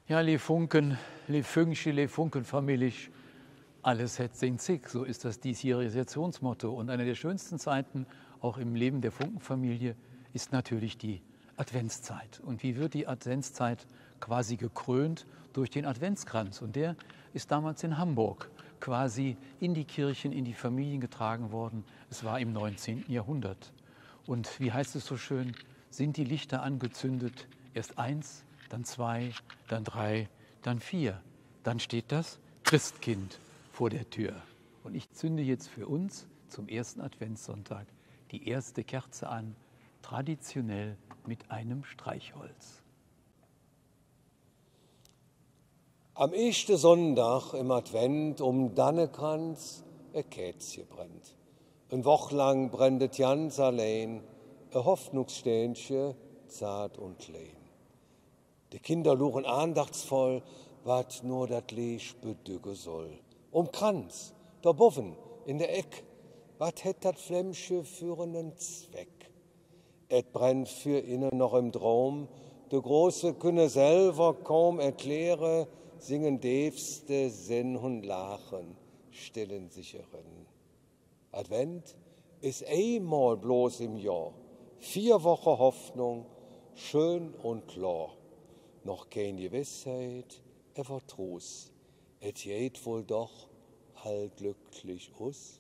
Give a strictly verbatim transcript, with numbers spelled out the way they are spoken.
Ja, leev Funke, leev Fünkche, leev Funke-Famillich, alles hät sing Zigg. So ist das diesjährige Sessionsmotto. Und eine der schönsten Zeiten auch im Leben der Funke-Familie ist natürlich die Adventszeit. Und wie wird die Adventszeit quasi gekrönt? Durch den Adventskranz. Und der ist damals in Hamburg quasi in die Kirchen, in die Familien getragen worden. Es war im neunzehnten Jahrhundert. Und wie heißt es so schön? Sind die Lichter angezündet? Erst eins, dann zwei, dann drei, dann vier. Dann steht das Christkind vor der Tür. Und ich zünde jetzt für uns zum ersten Adventssonntag die erste Kerze an, traditionell mit einem Streichholz. Am eeschte Sonndag em Advent om Dannekranz e Kääzche brennt. En Woch lang brennt et ganz allein, e Hoffnungsstäänche, zart un klein. De Kinder luuren aandachtsvoll, wat nor dat Leech bedügge soll. Om Kranz, do bovven, en der Eck, wat hät dat Flämmche för enen Zweck? Et brennt för inne noch em Draum, de Große künne selver kaum erkläre, singen deefste Senn un Laache stelle sich erenn. Advent es eimol bloß em Johr, vier Woche Hoffnung, schön un klor. Noch kein Gewissheit, ävver Trus, et geiht wall doch all glöcklich us.